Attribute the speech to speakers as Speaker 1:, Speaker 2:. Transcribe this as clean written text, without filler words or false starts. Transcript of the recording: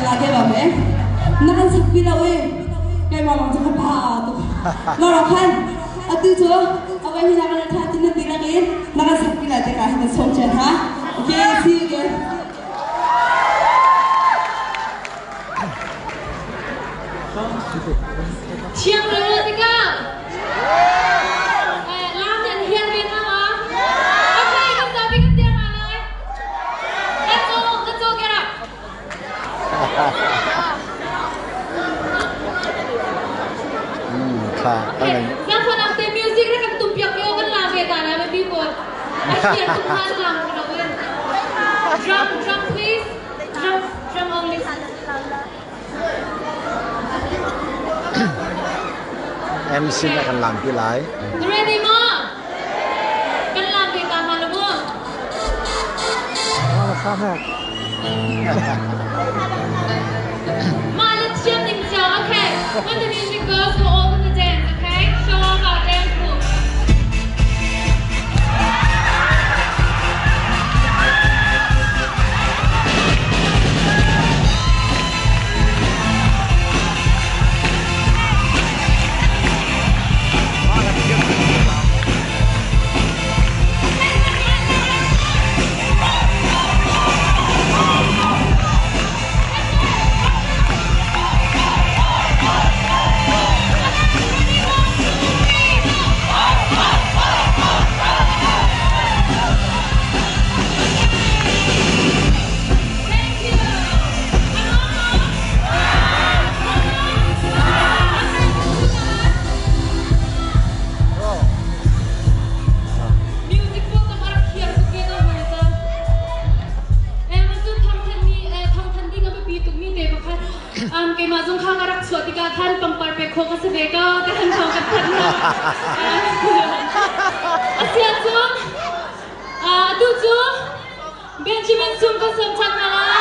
Speaker 1: la ke ba me na kan sak pi lo e keimah lawng cu ka pa tuk lo ro khan atu cu awai hi na kan tha tin na ti lak in na kan sak pi la te ka hin na som chen ha. Okay, see you again.
Speaker 2: Thiang lo tikah lam nan hiar ve hna ma? Okay, kan zapi kan tiang lai. Let's go, let's go get up.
Speaker 3: Thla
Speaker 2: Okay, zakhon te music ra kan tum piak yo kan la ve ta la me people. A hiar tum ha lam ko lo. Drum, drum please. Drum, drum only.
Speaker 3: MC na kan lampi lai.
Speaker 2: Ready mo? Kan lampi ta hna lo mu. Mah le thiam ning cio, okay. When the music goes, we're all gonna dance, okay? Show off our dance moves. Thank you. Music po ka rak thiam tuk ve to hoi ta. Eh man cu thangthan mi thangthan ding a biapi tuk mi te pakhat keimah zong kha ka rak chuah tikah khan pangpar pe kho ka si ve ko te han thong ka that na. Asia cu atu cu Benjamin Sum ka som chan hna lai.